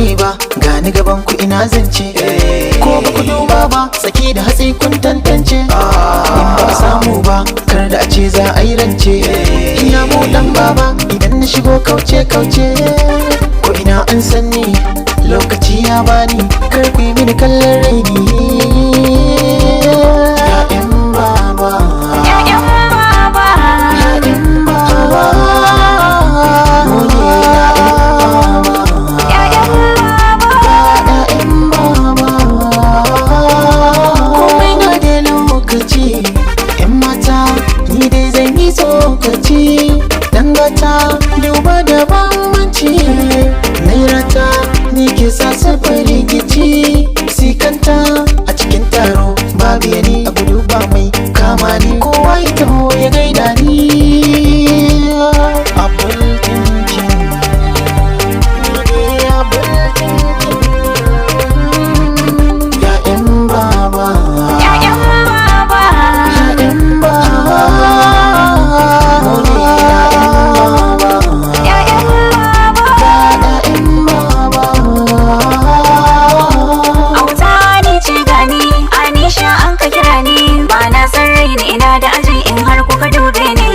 gane ba, gani gaban ku ina zance. Ko ba ku duba ba, tsaki da hatsi kun tantance. In ba samu ba, kar da a ce za a yi rance. Ina mu dan baba, idan na shigo kauce kauce. Ko ina an san ni, lokaci ya bani, kar ku yi mini kallon raini. Ya'yan baba, Ya'yan baba. Ya'yan baba, mu ne ya'yan baba. Ya'yan baba. ‘Ya'yan baba. Komai na da lokaci, ‘yan mata, ni dai zan yi tsokaci. Dangata duba da bambanci, nairata ni ke sa rigici. Sikanta a cikin taro babu yani a gudu ba mai kama ni, kowa ya taho ya gaida ni. Abul thinking. Ya'yan baba, Ya'yan baba. Ya'yan baba, mu ne ya'yan baba, Ya'yan baba. Ya'yan baba. Auta ni ce gani, Anisha an ka kira ni. Ba na san raini ina da aji in har kuka dube ni.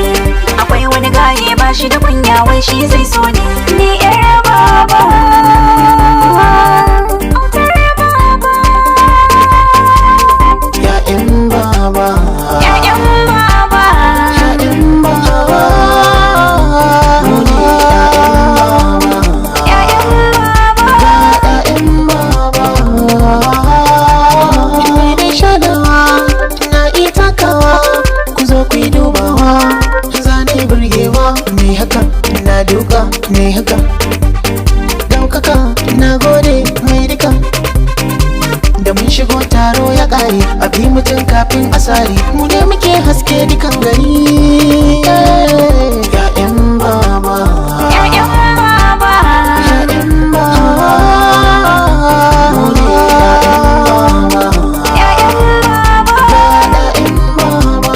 Akwai wani gaye ba shi da kunya wai shi zai so ni. Ni yar baba. Autar baba. Ya'yan baba, Ya'yan baba. Ya'yan baba, mu ne ya'yan baba. Ya'yan baba. ‘Ya'yan baba. Ni dai shanawa, na iya takawa, ku zo ku yi dubawa, zane burgewa, ne haka, na duka, ne haka. Daukaka, na gode mai duka. Da mun shigo taro ya ƙare, a bi mutum kafin a sare, mu ne muke haske dukan gari. ‘Ya'yan baba. Ya'yan baba. ‘Ya'yan baba, mu ne ‘ya'yan baba, Ya'yan baba. ‘Ya'yan baba.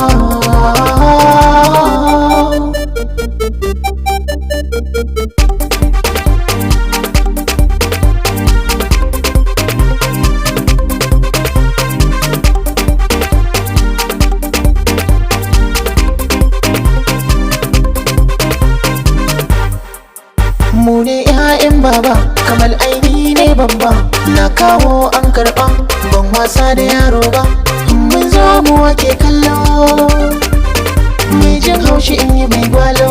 Mu ne ‘ya'yan baba, kamar aini ne babba, na kawo an karɓa, ban wasa da yaro ba, mun zo mu wake kallo, mai jin haushi in yi mai gwalo.